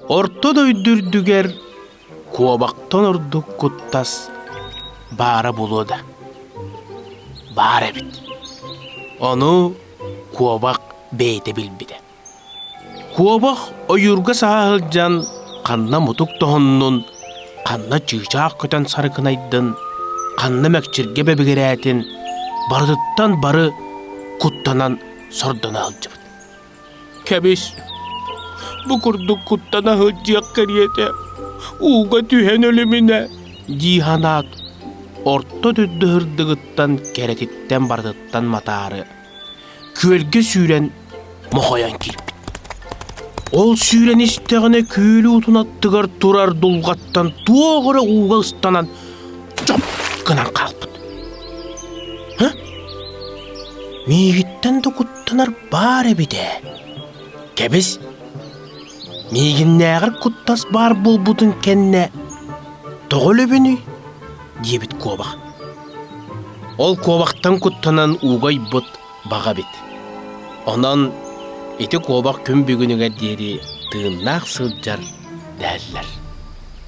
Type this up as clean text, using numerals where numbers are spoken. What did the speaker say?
Орто дойду үрдүгэр куобахтан ордук куттас баара буолуо да, баар эбит. Ону куобах бэйэтэ билбитэ. Куобах ойуурга саһа сылдьан ханна мутук тоһуннун, ханна чыычаах көтөн сарыкынайдын, ханна мэкчиргэ бэбигирээтин, барытыттан бары куттанан сордоно сылдьыбыт. Кэбис, бу курдук куттана сылдьыах кэриэтэ, ууга түһэн өлүмүнэ дии санаат, орто дүрдү сырдыгыттан кэрэтиттэн барытыттан матаары күөлгэ сүүрэн мохойон киирбит. Ол сүүрэн истэҕинэ күөл уутун аттыгар турар дулҕаттан туох эрэ ууга ыстанан чоп гынан хаалбыт. Һы? Миигиттэн да куттанар баар эбит ээ. Кэбис, миигиннээҕэр куттас баар буолбутун кэннэ тоҕо өлөбүнүй? диэбит куобах. Ол куобахтан куттанан ууга ыйбыт баҕа эбит. Онон ити куобах күн бүгүнүгэр диэри тыыннаах сылдьар дэһэллэр.